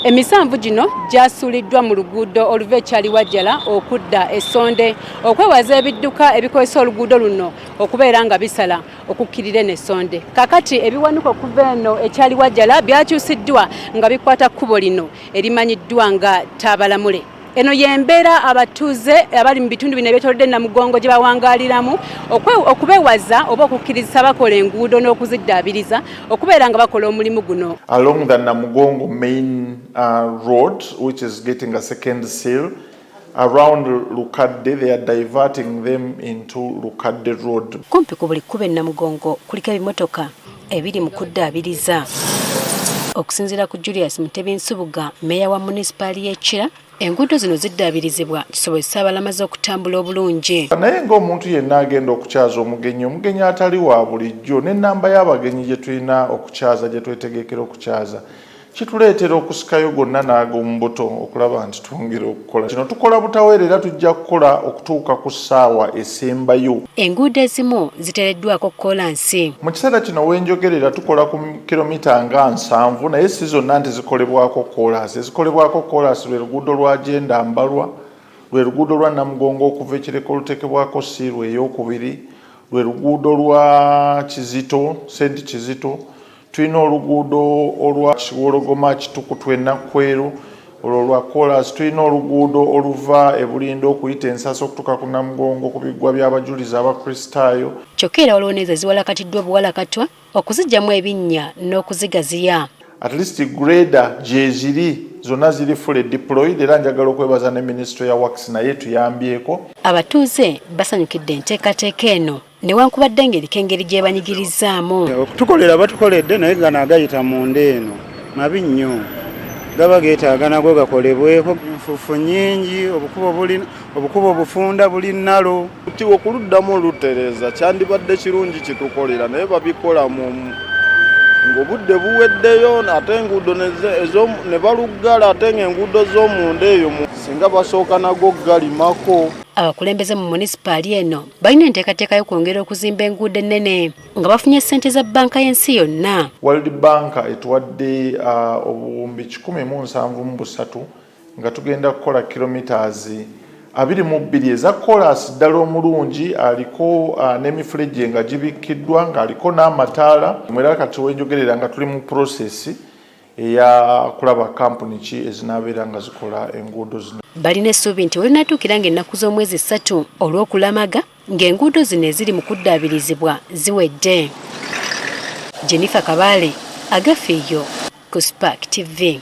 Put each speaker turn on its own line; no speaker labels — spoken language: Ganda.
Emisanvu gino gyasuuliddwa mu luguudo oluva e Kyaliwajjala okudda e Ssonde okwewaza ebidduka ebikozesa oluguudo luno okubeera nga bisala okukkirira eno e Ssonde. Kaakati ebiwanuka okuva eno e Kyaliwajjala byakyusiddwa nga bikwata kkubo lino erimanyiddwa nga Taabalamule. Eno y'embeera abatuuze abali mu bitundu bino ebyetoolodde Namugongo gye bawangaaliramu okubewaza oba okukkirizisa bakola enguudo n'okuziddaabiriza okubeera nga bakola omulimu guno.
Along the Namugongo main road, which is getting a second seal, around Lukadde, they are diverting them into Lukadde Road.
Kumpi ku buli kkubo e Namugongo kuliko ebimotoka ebiri mu kuddaabiriza. Okusinziira ku Julius Mutebi Nsubuga, mmeeya wa munisipaali y'e Kira, enguudo zino ziddaabirizibwa kisobozese abalamazi okutambula obulungi.
Naye ng'omuntu yenna agenda okukyaza omugenyi, omugenyi atali wa bulijjo, n'ennamba y'abagenyi gye tulina okukyaza, gye twetegekera okukyaza, kituleetera okusikayo gonna n'ag'omubuto okulaba nti twongera okukola kino. Tukola butaweera era tujja kukola okutuuka ku ssaawa esembayo.
Enguudo ezimu ziteereddwako kkoolansi.
Mu kiseera kino wenjogerera tukola ku kilomita nga 70, naye si zonna nti zikolebwako kkoolaasi. Ezikolebwako kkoolaasi lwe luguudo lwa Gyenda Mbalwa, lwe luguudo lwa Namugongo okuva Ekireka oluteekebwako siiru ey'okubiri, lwe luguudo lwa Kizito, St Kizito. Tulina oluguudo olwa Kiwologoma Kitukutwe Nakwero, olwo lwa kkoolaasi. Tulina oluguudo oluva e Bulindo okuyita Ensasa okutuuka ku Namugongo ku biggwa by'abajulizi Abakristaayo.
Kyokka era waliwo n'ezo eziwalakatiddwa obuwalakatwa okuziggyamu ebinnya n'okuzigaziya.
At least grader gyeziri zonna ziri fully deployed, era njagala okwebaza ne Ministry ya Works naye tuyambyeko.
Abatuuze basanyukidde enteekateeka eno newankubadde ng'eriko engeri gy'ebanyigirizaamu.
Okutukolera batukoledde, naye gano agayita munda eno mabi nnyo, gaba geetaaga nago gakolebweko. Enfuufu nnyingi, obukubo obufunda buli nnalo.
Nti okuluddamu olutereeza kyandibadde kirungi kitukolera, naye babikola mu ng'obudde buweddeyo, ate enguudo ne baluggala, ate ng'enguudo z'omunda eyo singa basooka nago galimako.
Abakulembeze mu munisipaali eno balina enteekateeka y'okwongera okuzimba enguudo ennene nga bafunye ssente za bbanka y'ensi yonna.
World Bank etuwadde obuwumbi 173 nga tugenda kukola kilometers 22 eza koolaasi ddala omulungi, aliko n'emifulejje nga gibikkiddwa, ng'aliko n'amataala. Era kati wenjogerera nga tuli mu process eya kulaba kampuni ki ezinaabeera nga zikola enguudo zino.
Balina essuubi nti welunaatuukira ng'ennaku z'omwezi 3 olw'okulamaga ng'enguudo zino eziri mu kuddaabirizibwa ziwedde. Jennifer Kabaale, Agafeeyo, ku Spark TV.